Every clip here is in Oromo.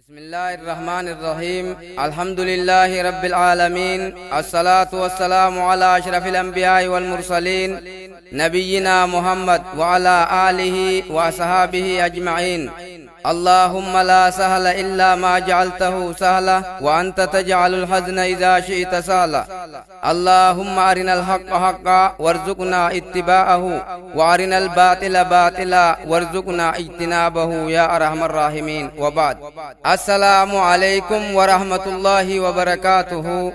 بسم الله الرحمن الرحيم. الحمد لله رب العالمين، الصلاة والسلام على أشرف الأنبياء والمرسلين، نبينا محمد وعلى آله وأصحابه أجمعين. اللهم لا سهل إلا ما جعلته سهلا، وأنت تجعل الحزن إذا شئت سهلا. اللهم أرنا الحق حقا وارزقنا اتباعه، وأرنا الباطل باطلا وارزقنا اجتنابه يا أرحم الراحمين. وبعد، السلام عليكم ورحمة الله وبركاته.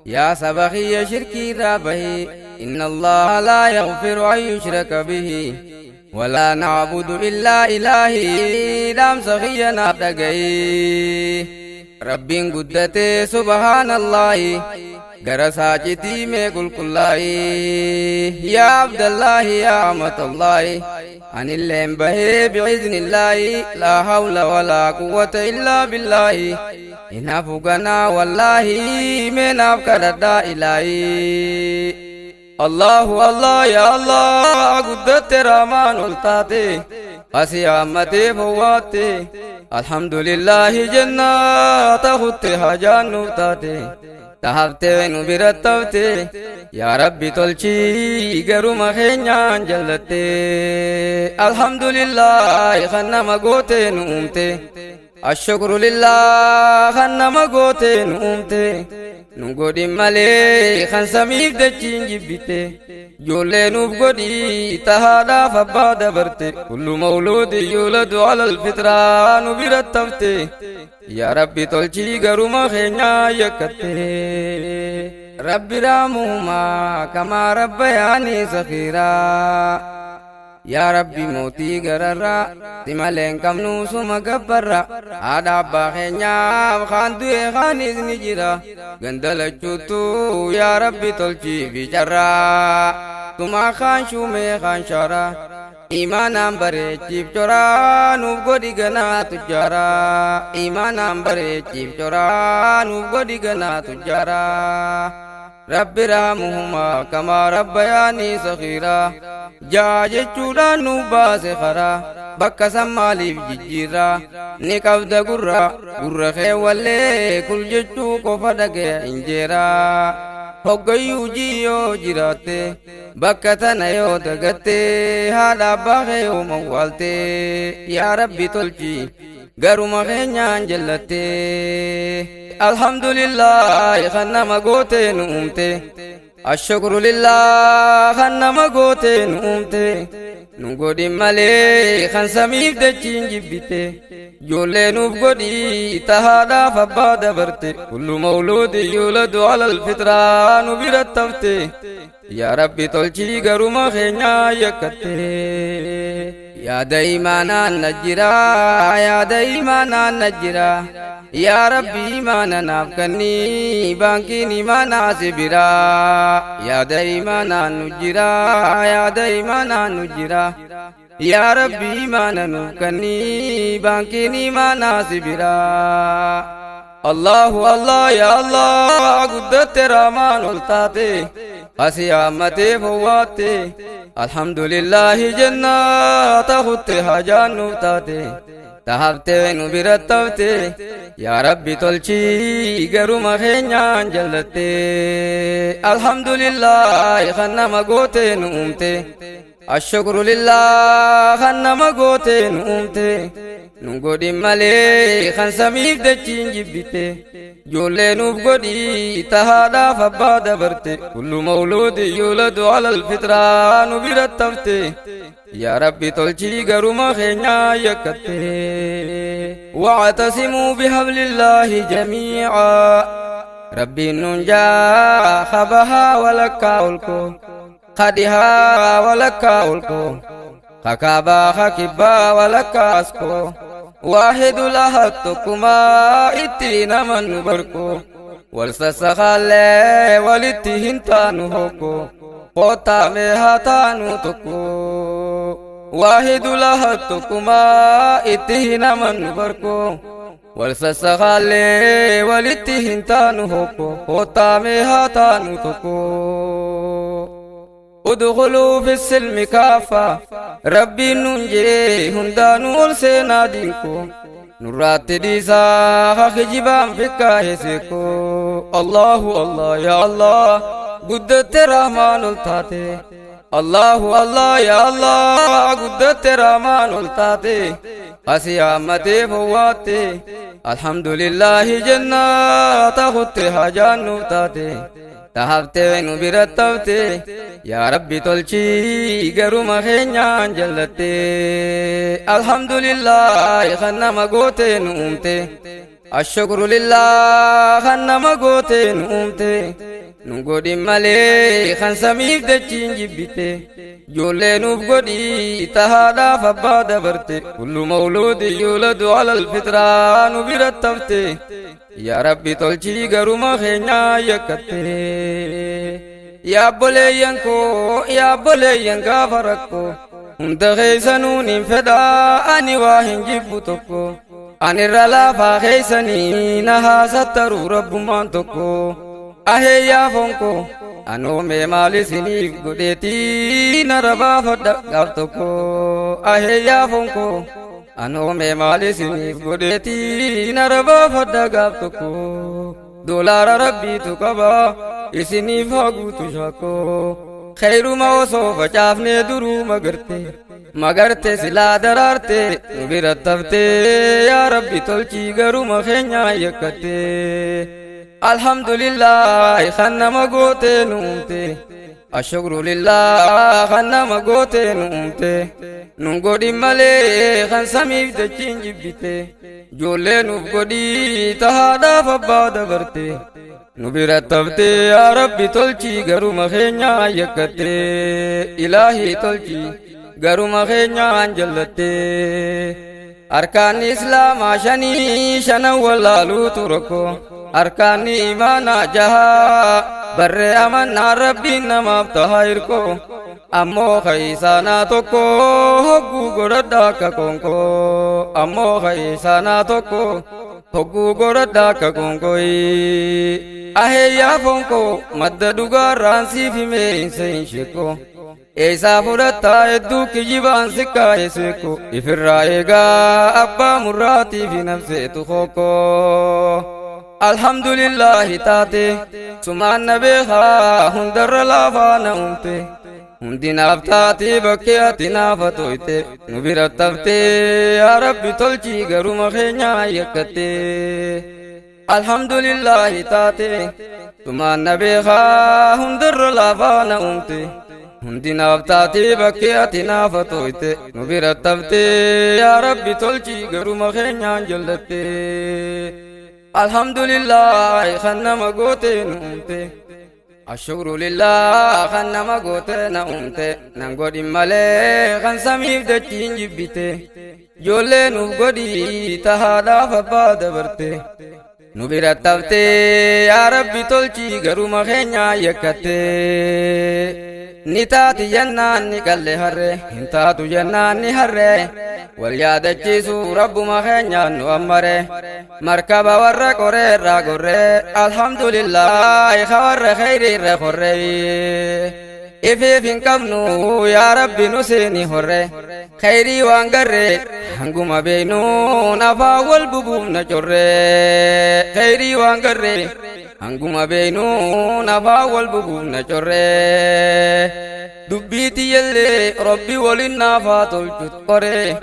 يا سبخي شركي رابه، إن الله لا يغفر أن يشرك به ولا نعبد إلا إلهي. دام سخينا دقي ربين قدتي سبحان الله، غرساجتي مي قل كله. يا عبد الله يا عمة الله، عن اللهم به بإذن الله، لا حول ولا قوة إلا بالله. إن أفقنا والله من أفكر إلهي. الله الله يا الله، قدرت رحمن التاتي أسيامتي فواتي. الحمد لله جنات خط حاجان نوتاتي تهبتين برتبتي. يا ربي تلشي قرم خينيان جلتي. الحمد لله خنا مقوتين أمتي، الشكر لله خنا مقوتين أمتي. نقولي مالي خنسميف دجين جبتي جولي نبقودي تهادا فباد برتي. كل مولود يولد على الفطرة نبرتبتي. يا ربي تلشي قرم خينيا يكتي. ربي رامهما كما ربياني صغيرا. يا ربي موتي غررا تمالين كم نوسو مغبرا. آدا باخينيا خاندو خانيز نجرا غندل چوتو. يا ربي تلچي بيچرا تما خان شو مي خان شارا. إيمانام بري چيف چورا نوف گودي گنا تجارا. إيمانام بري چيف چورا نوف گودي گنا تجارا. رب رحمهما كما ربياني صغيرا. جا جچودا نوبا سخرا بك سماليف ججيرا. نكفد غرا غرا خيولي كل جچو كفدك انجيرا. هوغيو جيو جراتي بكتنا يو دغتي هادا باخيو موالتي. يا ربي تلچي غرو مخينيان جلتي. الحمد لله خنا مغوتين أمتي، الشكر لله خنا مغوتين أمتي. نغودي مالي خنسميف دجين جبتي جولي نبغودي تهادا فباد برتي. كل مولود يولد على الفطرة نبرتبتي. يا ربي تلچي غرو مخينيا يكتي. يا دايمانا نجرا يا دايمانا نجرا. يا ربي إيمانا نافكني بانكين إيمانا سبرا. يا دايمانا نجرا يا دايمانا نجرا. يا ربي إيمانا نافكني بانكين إيمانا سبرا. الله الله يا الله، قدرت رحمن التاتي أسيامتي فواتي. الحمد لله جنات خط حاجان نوتاتي تهبتين برتبتي. يا ربي تلچي غرو مخينيان جلتي. الحمد لله خنا مغوتين أمتي، الشكر لله خنا مغوتين أمتي. نغودي مالي خنسميف دجين جبتي جولي نبغودي تهادا فباد برتي. كل مولود يولد على الفطرة نبرتبتي. يا ربي تلچي غرو مخينيا يكتي. واعتصموا بحبل الله جميعا. ربي ننجا خبها ولكاولكو خدها ولكاولكو خكابا خكبا ولكاسكو. واحد لهتكما اتينا من بركو والسسخالي ولتهنتانو هوكو قوتا مهاتانو تكو. واحد لهتكما اتينا من بركو والسسخالي ولتهنتانو هوكو قوتا مهاتانو تكو. ادخلوا في السلم كافة. ربي ننجي هندانو سينادينكو. Nurratti dhiisaa kijibaan fikkaa'e seekko. Allahu Allah ya Allah, guddatte rahmaan ol taate. Allahu Allah ya Allah, guddatte rahmaan ol taate. Asii hammatee fowwaatte. Alhamdulillahi jennaa tahutte hajaan nuuf taate. Tahaftee nu birattafte, yaa Rabbi tolchii garuma keenyaan jallatte. Alhamdulillahi kan nama gootee nu uumte. Ashukru lillah kan nama gootee nu uumte. Nu godhin malee kan samiif dachiin jibbite. Ijoollee nuuf godhii tahaadhaaf abbaa dabarte. Kullu mawluudi yuuladu ala alfitraa nu birattafte. Yaa Rabbi tolchii garuma keenyaa yakkatte. Yaa obboleeyyan koo, yaa obboleeyyan gaafa rakkoo. Hunda keessanuun hin fedhaa, ani waa hin jibbu tokko. Ani irra laafaa keessanii na haasattaruu rabbummaan tokko. Ahee yaa fonkoo, anoomee maal isiniif godheetii na rabaafadha gaaf tokko. Ahee yaa fonkoo, anoomee maal isiniif godheetii na rabaafadha gaaf tokko. Doolaara rabbiitu qaba isiniif haa guutu shakkoo. Khayruma osoo facaafnee duruu magarte. Magarte silaa daraarte nu birattafte, yaa Rabbi tolchii garuma keenyaa yakkatte. Alhamdulillahi kan nama gootee nu uumte. Ashukru lillah kan nama gootee nu uumte. Nu godhin malee kan samiif dachiin jibbite. Ijoollee nuuf godhii tahaadhaaf abbaa dabarte. Nu birattafte, yaa Rabbi tolchii garuma keenyaa yakkatte. Ilaahii tolchii garuma keenyaan jallatte. Arkaanni islaamaa shanii, shanan wallaaluutu rakkoo. Arkaanni imaanaa jahaa, barree amannaa rabbiin namaaf taha hirkoo. Ammoo keeysaanaa tokko hogguu godhadha akka konkoo. Ammoo keeysaanaa tokko hogguu godhadha akka konkooyi. Ahee yaa fonkoo, madda dhugaarraan siif himee hin seen sheekoo. Eessaa fudhattaa hedduu kijibaan sikkaa'e seekko. Ifirraa eegaa abbaa murraatii fi nafseetu hokkoo. Alhamdulillahi taate sumaan na beekaa hundarra laafaa na uumte. Hundi naaf taatee bakkee ati naafa toyte. Nu birattaftee, yaa Rabbi tolchii garuma keenyaa yakkatte. Alhamdulillahi taate sumaan na beekaa hundarra laafaa na uumte. Hundi naaf taatee bakkee ati naafa toyte. Nu birattaftee, yaa Rabbi tolchii garuma keenyaan jallatte. Alhamdulillahi kan nama gootee nu uumte. Ashukru lillah kan nama gootee na uumte. Nan godhin malee kan samiif dachiin jibbite. Ijoollee nuuf godhii tahaadhaaf abbaa dabarte. Nu birattaftee, yaa Rabbi tolchii garuma keenyaa yakkatte. Ni taati jennaan ni qalle harre, hin taatu jennaan ni harre. Wal yaadachiisu rabbuma keenyaan nu ammare. Markaba warra qoree irraa gorree, alhamdulillahi ka warra kheyrii irra horree. Ifiif hin qabnu, yaa Rabbi nu seeni horre. Kheyrii waan garree hanguma beeynuun afaan wal bubuufna corree. Kheyrii waan garree hanguma beeynuun afaan wal bubuufna corree. Dubbii tiyyallee Rabbi waliin naafaa tolchut qoree.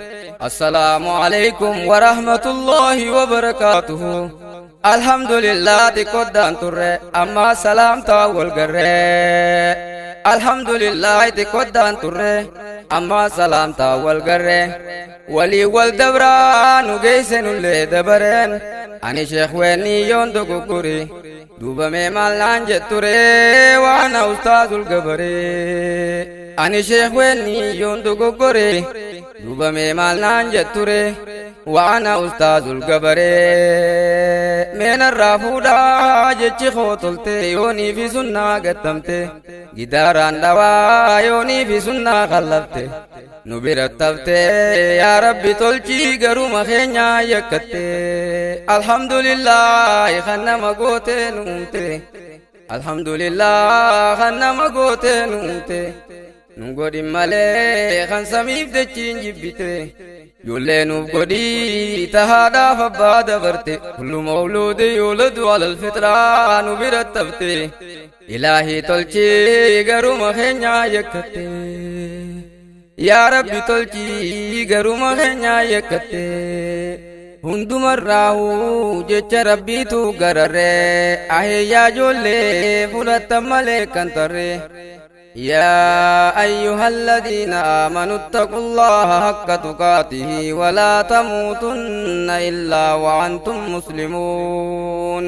Assalaamu alaikum wa rahmatullahi wa barakaatuhu. Alhamdulillah xiqqoddaan turre amma salaamtaa wal garree. Alhamdulillah xiqqoddaan turre amma salaamtaa wal garree. Walii wal dabraa nu geesse nullee dabareen. Ani sheekh weenii yoon dogoggori. Duuba mee maal naan jetture waan ustaazul gabaree. Ani sheekh weenii yoon dogoggore. Duuba mee maal naan jetture waan ustaazul gabaree. Meenarraa fuudhaa jechi koo tolte yoonii fi sunnaa gattamte. Gidaaraan dhawaa yoonii fi sunnaa kallafte. Nu birattaftee, yaa Rabbi tolchii garuma keenyaa yakkatte. Alhamdulillahi kan nama gootee nu uumte. Alhamdulillah kan nama gootee nu uumte. Nu godhin malee kan samiif dachiin jibbite. Ijoollee nuuf godhii tahaadhaaf abbaa dabarte. Kullu mawluudi yuuladu alal fitraa nu bira tafte. Ilaahii tolchii garuma keenyaa yakkatte. Yaa Rabbi tolchii garuma keenyaa yakkatte. Hundumarraahuu jecha Rabbiitu gararree ahiyyaa ijoollee fudhattan malee kan tarree. يا أيها الذين آمنوا اتقوا الله حق تقاته ولا تموتن إلا وأنتم مسلمون.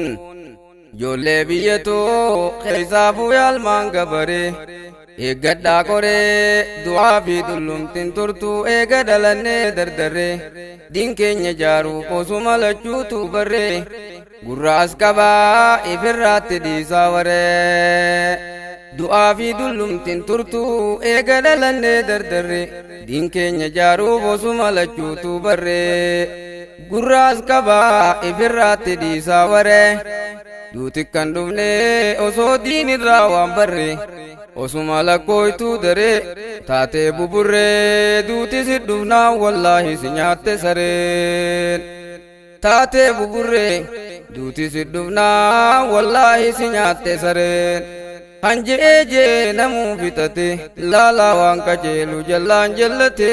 Ijoollee biyyatoo keessaafuu yaalmaan gabaree eeggadhaa qoree du'aa fi dullumtiin turtuu eega dhalannee dardarree diin keenya jaaruuf osuma lachuutu barree gurra as qabaa ifirraatti dhiisaa waree. Du'aa fi dullumtiin turtuu eega dhalannee dardarree diin keenya jaaruuf osuma lachuutu barree gurra as qabaa ifirraatti dhiisaa waree. Duuti kan dhufne osoo diin irraa waan barree osuma lakkooytuu daree taatee buburree duuti si dhufnaan wallaahi si nyaatte sareen. Taatee buburree duuti si dhufnaan wallaahi si nyaatte sareen. Hanje'ee jee namuu fitate laalaa waan qajeelu jallaan jallate.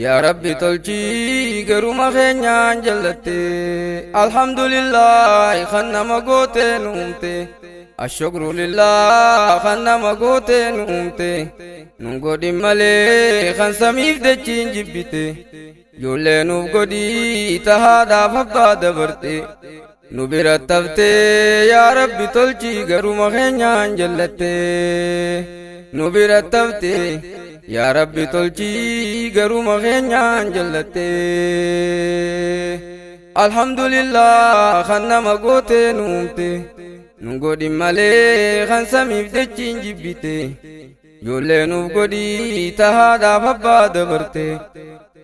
Yaa Rabbi tolchii garuma keenyaan jallatte. Alhamdulillah kan nama gootee nu uumte. Ashukru lillah kan nama gootee nu uumte. Nun godhin malee kan samiif dachiin jibbite. Ijoollee nuuf godhii tahaadhaaf abbaa dabarte. Nu bira taftee yaa Rabbi tolchii garuma keenyaan jallatte. Nu bira taftee yaa Rabbi tolchii garuma keenyaan jallatte. Alhamdulillah kan nama gootee nu uumte. Nun godhin malee kan samiif dachiin jibbite. Ijoollee nuuf godhii tahaadhaaf abbaa dabarte.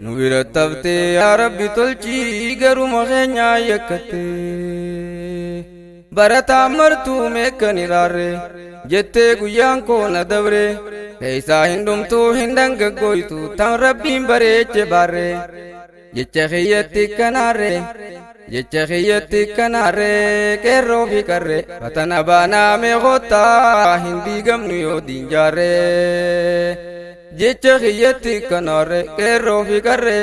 Nu bira taftee yaa Rabbi tolchii garuma keenyaa yakkatte. Barataan martuu meekan iraarre jettee guyyaan koo na dabre. Keessaa hin dhumtuu hin dhangaggooytu tan Rabbiin bareeche baarre. Jecha kiyyatti kanaarre jecha kiyyatti kanaarre qeerroo fi qarre fatana baanaa meeqotaa hin diigamnu yoo diinjaarre. Jecha kiyyatti kanaarre qeerroo fi qarre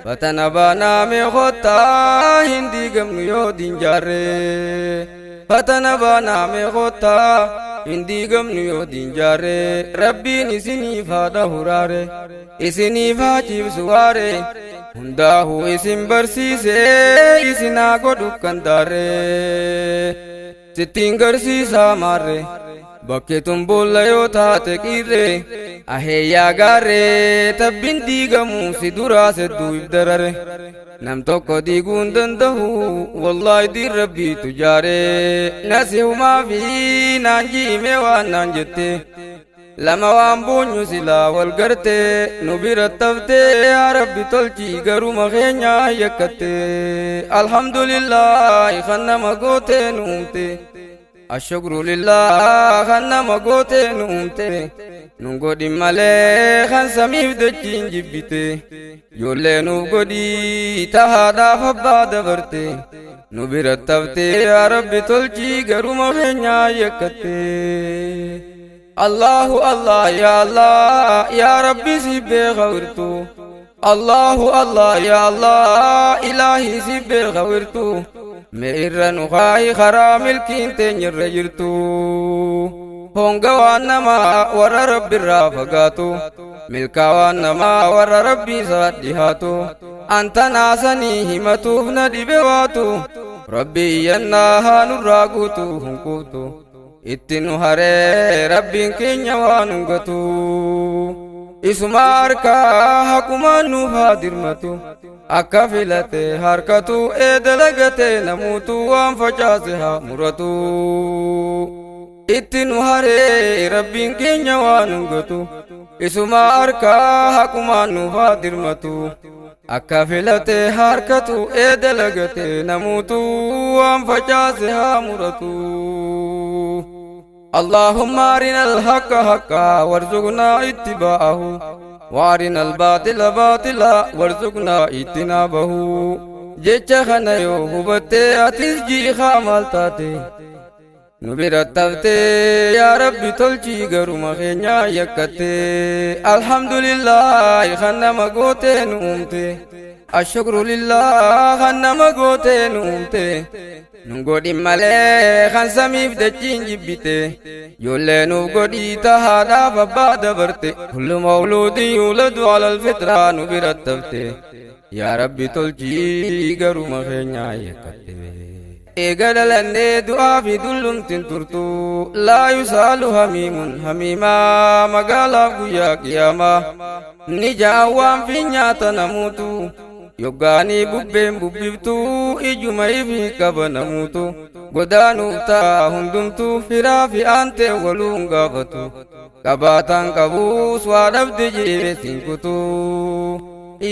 fatana baanaa meeqotaa hin diigamnu yoo diinjaarre. Fatana baanaa meeqotaa hin diigamnu yoo diinjaarre. Rabbiin isiniif haa dhahuraare isiniif haa ciibsu waare. Hundaahuu isin barsiisee isinaa godhu kan daarre. Sittiin garsiisaa maarre bakki tun boolla yoo taate qiirre aheeyyaa gaarree tabbiin diigamuu si duraa sedduu if darare. Nam tokko diiguu hin danda'u wallaahi diin Rabbiitu jaare. Nasihumaa fi naan jiime waan naan jette. Lama waan boonyu silaa wal garte nu bira taftee yaa Rabbi tolchii garuma keenyaa yakkatte. Alhamdulillah kan nama gootee nu uumte. Ashukru lillah kan nama gootee nu uumte. Nun godhin malee kan samiif dachiin jibbite. Ijoollee nuuf godhii tahaadhaaf abbaa dabarte. Nu bira taftee yaa Rabbi tolchii garuma keenyaa yakkatte. Allahu Allah ya Allah ya Rabbi si beekawirtu. Allahu Allah ya Allah ilaahi si beekawirtu. Me irra nu kaayi karaa milkiin teenyirra jirtu. Honga waan namaa warra Rabbi irraa fagaatu. Milkaa waan namaa warra Rabbii isaa dhihaatu. Anta naasanii himatuuf na dhibe waatu. Rabbi iyyannaa haa nurraa guutu hin quuftu. Itti nu haree Rabbiin keenya waan hungatu. Isuma harkaa haqumaan nuuf haa dirmatu. Akka filate harkatu ee dalagate namuutu waan facaase haa muratu. Itti nu haree Rabbiin keenya waan hungatu. Isuma harkaa haqumaan nuuf haa dirmatu. Akka filate harkatu ee dalagate namuutu waan facaase haa muratu. اللهم أرنا الحق حقا وارزقنا اتباعه. وارنا الباطل باطلا وارزقنا اجتنابه. Jecha kana yoo hubattee atis jiikaa maal taate nu bira taftee? Yaa Rabbi, tolchii garuma keenyaa yakkattee. Alhamdulillah kan nama gootee nu uumte. Ashukru lillah kan nama gootee nu uumte. Nun godhin malee kan samiif dachiin jibbite. Ijoollee nuuf godhii tahaadhaaf abbaa dabarte. Kullu mawluudin yuuladu ala alfitraa nu bira tafte. Yaa Rabbi, tolchii garuma keenyaa yakkatte. Eega dhalannee du'aa fi dullumtin turtu. Laa yusaalu hamiimun hamiimaa. Magaalaaf guyyaa qiyaamaa ni ja'an waan fi nyaata namuutu. Yoggaanii bubbeen bubbiftuu ijuma ifii qaba namuutu. Godaanuuf ta'a hundumtuu, firaa fi aantee waluun gaafatu. Qabaataan qabuus waa dhabde jeetiin kutuu.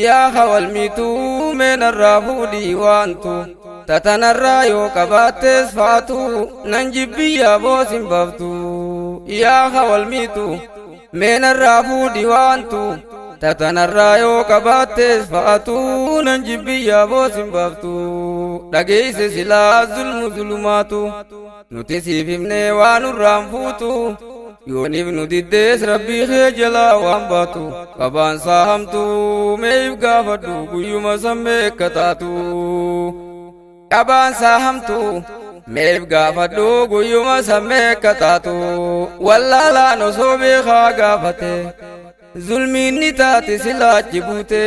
Yaa hawalmiituu, meenarraa fuudhii waantu tatanarraa yoo qabaattees faatu nan jibbiyyaa boosin baaftu. Yaa hawalmiitu, meenarraa fuudhii waantu tatanarraa yoo qabaattees faatu nan jibbiyyaa boosin baaftu. Dhageeyse silaa zulmu zulumaatu nuti siif himnee waan nurraan fuutu. Yooniif nu diddees Rabbii kee jalaa waan baatu. Qabaan saamtu meef gaafadhu guyyuma sammee akka taatu. Qabaan saamtu meef gaafadhu guyyuma sammee akka taatu. Wallaalaan osoo beekaa gaafate zulmiin ni taate silaachi buute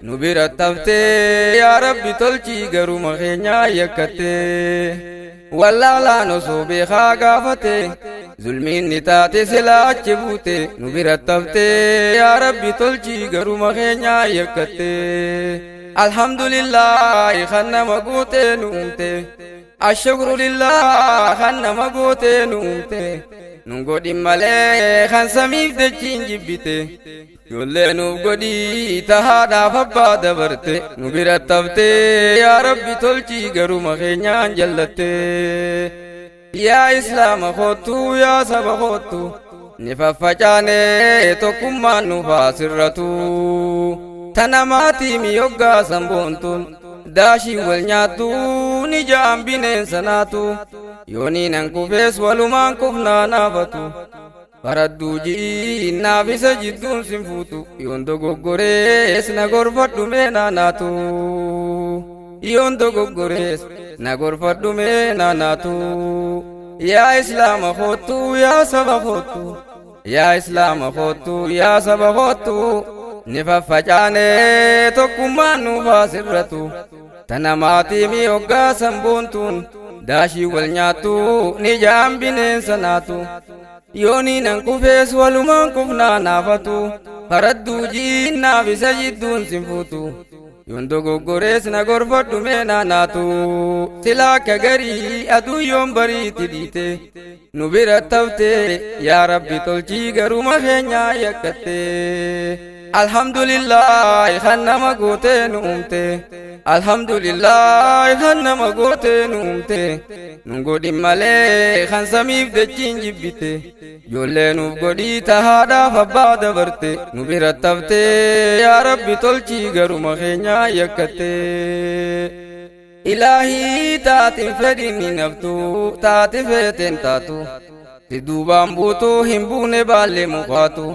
nu bira taftee. Yaa Rabbi, tolchii garuma keenyaa yakkattee. Wallaalaan osoo beekaa gaafate zulmiin ni taate silaachi buute nu bira taftee. Yaa Rabbi, tolchii garuma keenyaa yakkattee. Alhamdulillah kan nama gootee nu uumte. Ashukru lillah kan nama gootee nu uumte. Nun godhin malee kan samiif dachiin jibbite. Ijoollee nuuf godhii tahaadhaaf abbaa dabarte nu bira taftee. Yaa Rabbi, tolchii garuma keenyaan jallatte. Yaa Islaama koottuu, yaa saba koottu, ni faffacaane tokkummaan nuuf haa sirratu. Tana maatii miyoggaa samboontuun daashii wal nyaattu ni ja'an bineensa naatu. Yoonii nan kufees walumaan kufnaa naafatu. Baradduu ji'i naaf isa jidduun sin fuutu. Yoon dogoggorees na gorfadhu mee naanaatu. Yoon dogoggorees na gorfadhu mee naanaatu. Yaa Islaama koottu, yaa saba koottu. Yaa Islaama koottu, yaa saba koottu, ni faffacaane tokkummaan nuuf haa sirratu. Tana maatii mi hoggaa samboontuun daashii wal nyaattu ni ja'an bineensa naatu. Yoonii nan kufees walumaan kufnaa naafatu. Faradduu jiinnaaf isa jidduun sin fuutu. Yoon dogoggorees na gorfadhu mee naanaatu. Silaa akka garii aduu yoon bariitti dhiite nu bira taftee. Yaa Rabbi, tolchii garuma keenyaa yakkatte. Alhamdulillah kan nama gootee nu uumte. Alhamdulillah kan nama gootee nu uumte. Nun godhin malee kan samiif dachiin jibbite. Ijoollee nuuf godhii tahaadhaaf abbaa dabarte nu bira taftee. Yaa Rabbi, tolchii garuma keenyaa yakkatte. Ilaahii, taatin fedhin ni naftu, taati feeten taatu. Si duubaan buutuu hin buune baallee mukaatu.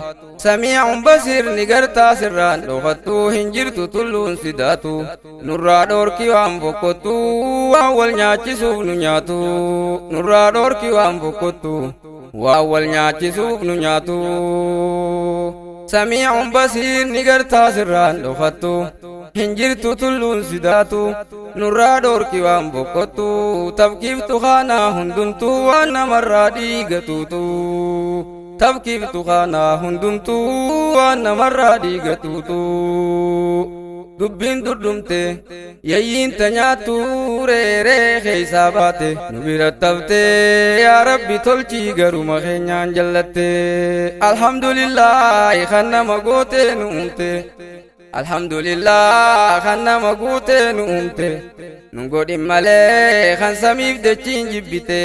Samiicun basiir ni gartaa sirraan dhokattu, hin jirtu tulluun sidaatu. Nurraa dhoorki waan bokkottu, waan wal nyaachisuuf nu nyaatu. Nurraa dhoorki waan bokkottu, waan wal nyaachisuuf nu nyaatu. Samiicun basiir ni gartaa sirraan dhokattu, hin jirtu tulluun sidaatu. Nurraa dhoorki waan bokkottu, tafkiiftu kaanaa hundumtuu waan namarraa dhiigatuutu. Tafkiiftu kaanaa hundumtuu waan namarraa dhiigatuutu. Dubbiin durdumte yayyiin ta nyaattu reeree keeysaa baate nu bira taftee. Yaa Rabbi, tolchii garuma keenyaan jallatte. Alhamdulillah kan nama gootee nu uumte. Alhamdulillah kan nama guutee nu uumte. Nun godhin malee kan samiif dachiin jibbite.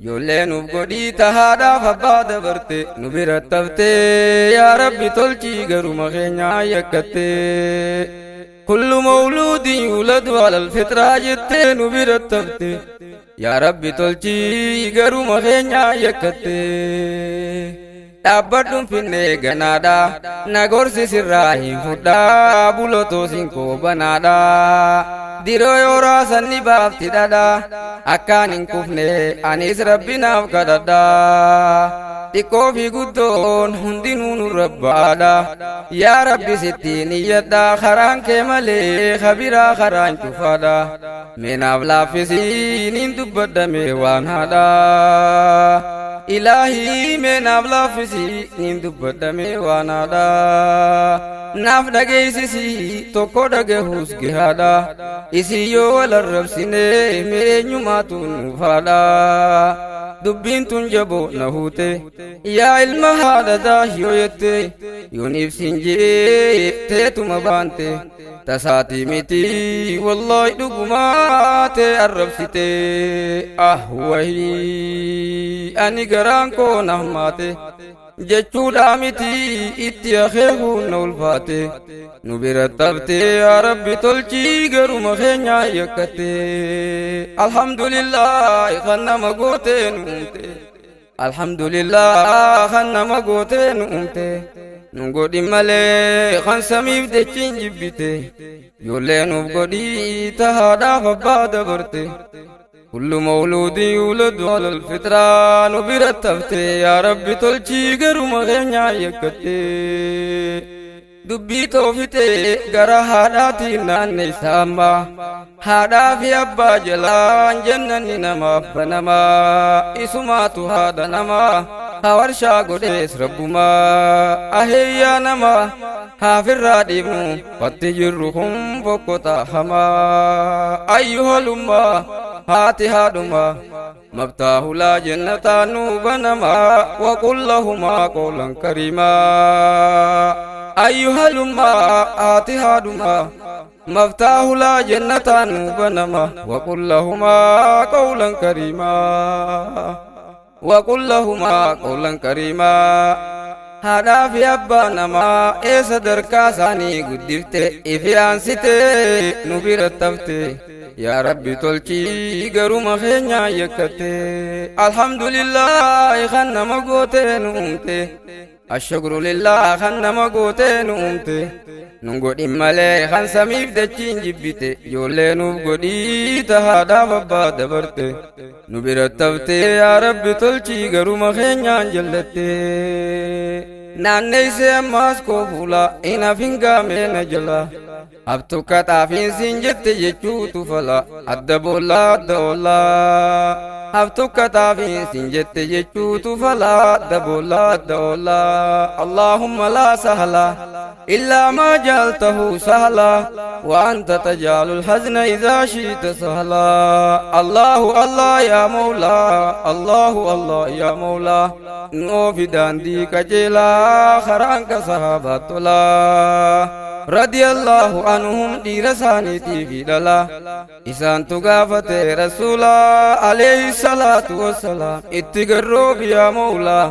Ijoollee nuuf godhii tahaadhaaf abbaa dabarte. Nu bira taftee yaa Rabbi tolchii garuma keenyaa yakkatte. كل مولود يولد على الفطرة جتين برتبت يا ربي تلچي غرو مخينيا يكت dhaabbadhuun finne ganaadha na gorsi sirraa hin fudhaa bulotoo sin koo banaadha diroo yoo raasan ni baafti dhadha akkaan hin kufne anis rabbinaaf kadhadha xiqqoo fi guddoon hundinuu nu rabbaadha yaa rabbi sittiin iyyadha karaan kee malee kabiraa karaan cufaadha meenaaf laaffisiin hin dubbadhame waan haadha ilaahii meenaaf laaffisii niin dubbadhame waan haadha naaf dhageessisii tokko dhagahuus gahaadha isii yoo wal arrabsine meenyumaatu nuuf haadha dubbiin tun jaboo na huute yaa ilma haadhataa yoo jette yoon ibsin jee teetuma baante tasaati miti wallaahi dhugumaa tee arrabsite ah wahii ani garaan koo na hammaate jechuudha miti itti akeekuun na ulfaate nu bira taftee yaa rabbi tolchii garuma keenyaa yakkatte alhamdulillah kan nama gootee nu uumte alhamdulillah kan nama gootee nu uumte nu godhi malee kan samiif dachiin jibbite ijoollee nuuf godhii tahaadhaaf abbaa dabarte كل مولود يولد على الفطرة نبرت يا ربي تلچي غرم غنيا يكتي dubbii toofite gara haadhaatiin naanneessa amma haadhaa fi abbaa jalaan jennanni namaaf banamaa isumaatu haadha namaa hawarshaa godhees rabbumaa aheyyaa namaa haafirraa dhiibnu fatti jirru kun bokkota hamaa ayyuhalummaa haati haadhumaa مفتاح لا جنة نوبنما وقل لهما قولا كريما أيها الأمة آتها دما مفتاح لا جنة نوبنما وقل لهما قولا كريما وقل لهما قولا كريما haadhaa fi abbaa namaa eessa darkaa isaanii guddifte ifiyaansite nu bira tafte yaa rabbi tolchii garuma keenyaa yakkatte alhamdulillaahi kan nama gootee nu uumte ashukru lillah kan nama gootee nu uumte nun godhin malee kan samiif dachiin jibbite ijoollee nuuf godhii tahaadhaaf abbaa dabarte nu bira tafte yaa rabbi tolchii garuma keenyaan jallatte naanneessee ammaas koo fuula hin hafin gaamee na jala habtukka xaafiin siin jette jechuutu fala adda boollaa adda oollaa habtukka xaafiin siin jette jechuutu fala adda boollaa adda oollaa allaahumma laa sahla illaa maa jaaltahu sahla wa anta tajaalu alhazna idaa shiita sahla allahu allah yaa mawlaa allahu allah yaa mawlaa nuufi daandii qajeelaa karaanka sahaabaa tolaa radiyallahu anhum dhiira isaaniitii fi dhala isaantu gaafate rasuula alayhi salaatu wassalaam itti garroobi yaa mawlaa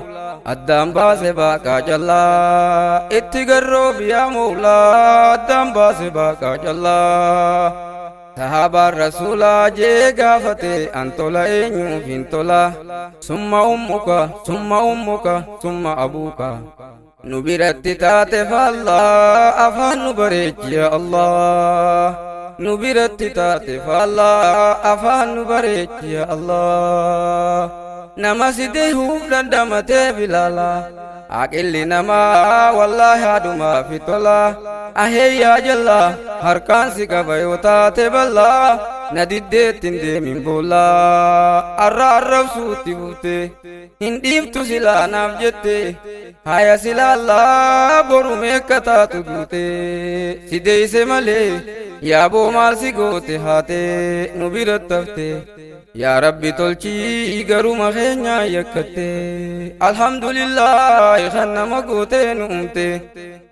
addaan baase baaqaa jallaa itti garroobi yaa mawlaa addaan baase baaqaa jallaa sahaabaan rasuulaa jee gaafate an tola eenyuuf hin tola summa ummuka summa ummuka summa abuuka nu biratti taate faallaa afaan nu bareechi yaa allah nu biratti taate faallaa afaan nu bareechi yaa allah nama si deehuuf dandamatee bilaala aqilli namaa wallaahi haadhumaa fi tola aheyyaa jalla harkaan si qaba yoo taate bal'aa na diddeettin deemin boollaa arra arrabsuutti buute hin dhiiftu silaa naaf jette haya silaallaa boru meeqa taatu duute si deeyse malee yaaboo maal si goote haate nu bira tafte yaa rabbi tolchii garuma keenyaa yakkatte alhamdulillaahi kan nama gootee nu uumte.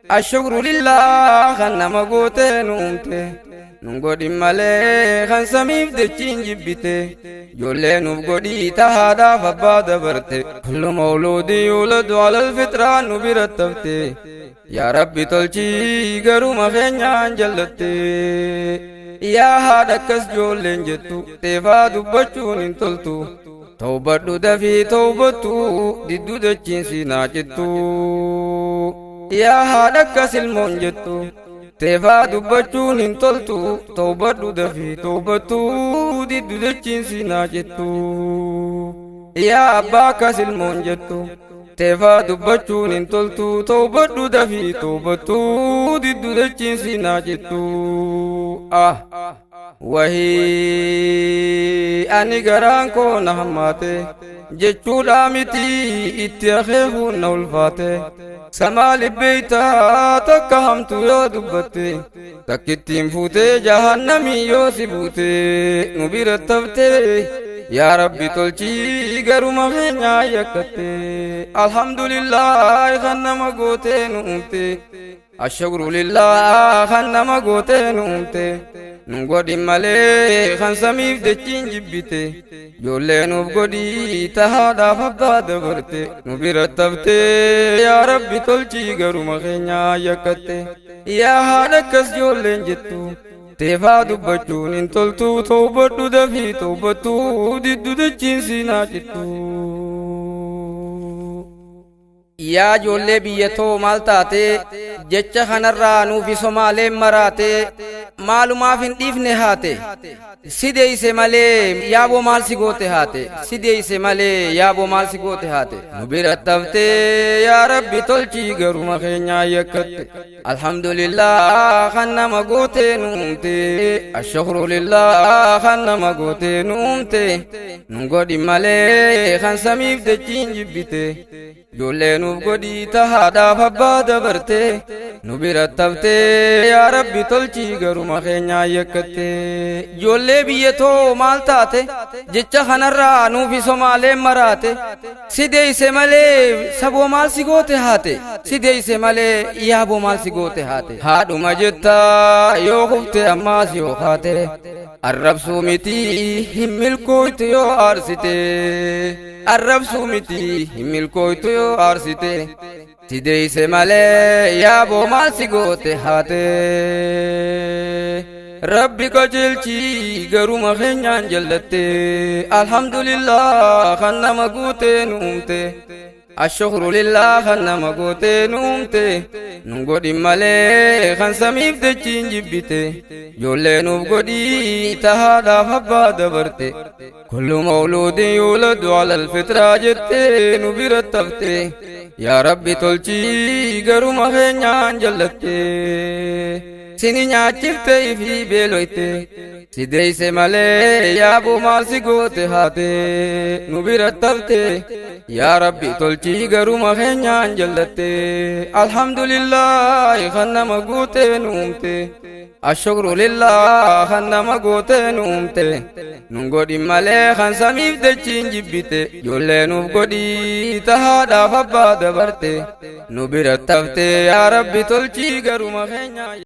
Ashukru lillah kan nama gootee nu uumte. Nun godhin malee kan samiif dachiin jibbite. Ijoollee nuuf godhii tahaadhaaf abbaa dabarte. Kullu mawluudin yuuladu alal fitraa nu bira tafte. Yaa Rabbi tolchii garuma keenyaan jallatte. Yaa haadha akkas ijoolleen jettu teefaa dubbachuun hin toltu. Tawbadhu dafii tawbattu diddu dachiin siinaa cittu. Yaa haadha akkas ilmoon jettu teefaa dubbachuun hin toltu. Tawbadhu dafii tawbattu diddu dachiin siinaa cittu. Yaa abbaa akkas ilmoon jettu teefaa dubbachuun hin toltu. Tawbadhu dafii tawbattu diddu dachiin siinaa cittu. Ah wahii ani garaan koo na hammaate jechuudha miti itti akeekuun na ulfaate. Samaa libbeeytaa takka hamtu yoo dubbatte takkittiin fuutee jahannamii yoo si buute nu bira tafte. Yaa Rabbi tolchii garuma keenyaa yakkatte. Alhamdulillah kan nama gootee nu uumte. Ashukru lillah kan nama gootee nu uumte. Nun godhin malee kan samiif dachiin jibbite. Ijoollee nuuf godhii tahaadhaaf abbaa dabarte. Nu bira tafte. Yaa Rabbi tolchii garuma keenyaa yakkatte. Yaa haadha akkas ijoolleen jettu teefaa dubbachuun hin toltu. Tawbadhu dafii tawbattu diddu dachiin siinaa cittu. Yaa ijoollee biyya too maal taate jecha kanarraa nuufi Somaaleen maraate maalumaaf hin dhiifne haate. Si deeyse malee yaaboo maal si goote haate. Si deeyse malee yaaboo maal si goote haate. Nu bira tafte. Yaa Rabbi tolchii garuma keenyaa yakkatte. Alhamdulillah kan nama gootee nu uumte. Ashukru lillah kan nama gootee nu uumte. Nun godhin malee kan samiif dachiin jibbite. Ijoollee nuuf godhii tahaadhaaf abbaa dabarte. Nu bira tafte. Yaa Rabbi tolchii garuma keenyaa yakkatte. Ijoollee biyya too maal taate jecha kanarraa nuufi Somaaleen maraate. Si deeyse malee saboo maal si goote haate. Si deeyse malee yaaboo maal si goote haate. Haadhuma jettaa yoo kufte ammaas yoo kaate arrabsuu miti hin milkooytu yoo aarsite. Arrabsuu miti hin milkooytu yoo aarsite. Si deeyse malee yaaboo maal si goote haate. Rabbi qajeelchii garuma keenyaan jallatte. Alhamdulillah kan nama guutee nu uumte. Ashukru lillah kan nama gootee nu uumte. Nun godhin malee kan samiif dachiin jibbite. Ijoollee nuuf godhii tahaadhaaf abbaa dabarte. Kullu mawluudin yuuladu alal fitraa jettee nu bira tafte. Yaa Rabbi tolchii garuma keenyaan jallatte. Sini nyaachifte fi beeloyte. Si deeyse malee yaaboo maal si goote haate. Nu bira tafte. Yaa Rabbi tolchii garuma keenyaan jallatte. Alhamdulillah kan nama guutee nu uumte. Ashukru lillah kan nama gootee nu uumte. Nun godhin malee kan samiif dachiin jibbite. Ijoollee nuuf godhii tahaadhaaf abbaa dabarte. Nu bira tafte. Yaa Rabbi tolchii garuma keenyaan.